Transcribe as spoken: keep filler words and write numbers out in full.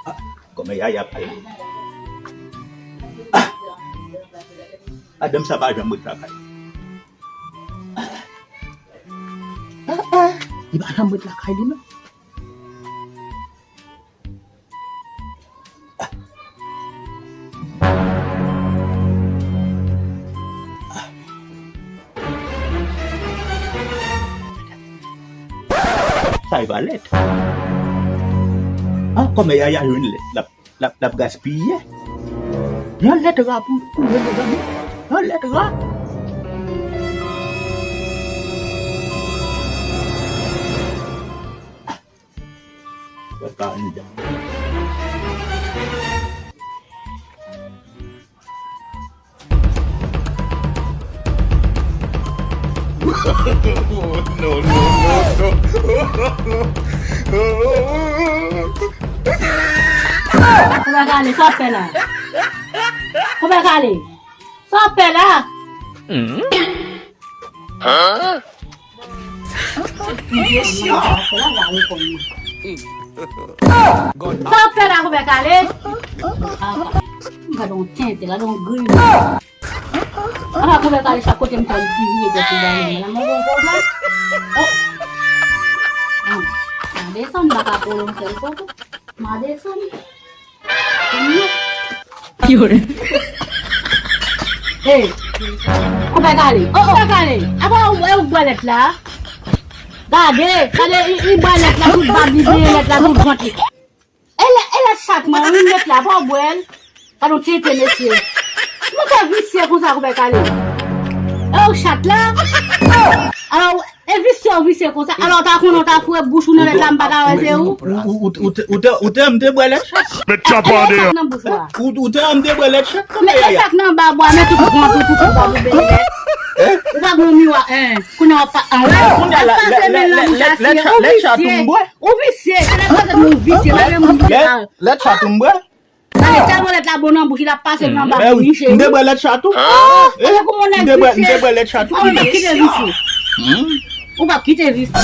Ah, kòman Yaya pale? Ah, madanm sa pa janm ret lakay. Ah, ah, li pa janm ret lakay li, non. Sa e pa lèt. Ah, kòman Yaya jwenn lèt? L ap, l ap, l ap gaspiye. Yon lèt ra pou, pou mwen, mezanmi. Yon lèt ra. Wè pa anndan. No, no, no, no. Kòman w ale? Sa w ap fè la? Kòman w ale? Sa w ap fè la? Sa w ap fè la, Koubè Kale? Gade yon tenten, gade yon gri. Apa Koubè Kale, chak kote m pral li vire tèt li ba mwen. Mwen gon pwoblèm. Oh. Ah, m a desann, m pa ka polo m sèl kote. M a desann. Hey, Koubè Kale. Oh, oh, Koubè Kale. Apa ou, ou bwè lèt la? Gade, gade, li, li bwè lèt la, tout bab li, bwè lèt la, tout vant li. E lè, e lèt chat mwen, wi, lèt la, pa w bwè l. Gade yon tenten, mesye. Kòman fè visye konsa, Koubè Kale? E w chat la? Alò, E visye w visye konsa. Alò, w ta konnen w ta foure bouch ou nan lèt la, m pa ta wè se ou. Ou, ou, ou, ou te, ou te, ou te, m te bwè lèt chat. Met chapa an deyò. Nan bouch ou a. Ou, ou te, m te bwè lèt chat. Men e sak nan bab ou a, men tout vant ou, tout bab ou bèlè. Ou pa gon miwa, en. Kounye a w ap pa, an wè. Kounye a la, lèt chat ou m bwè. Ou visye, se lèt chat ou m visye, lèt chat ou m bwè. Gade tèlman lèt la bon nan bouch, li ap pase nan bab li, cheri. M te bwè lèt chat ou. Ah, e pou moun nèg visye. M te bwè lèt chat ou. Ah, ou p ap kite visye. Ou p ap kite visye.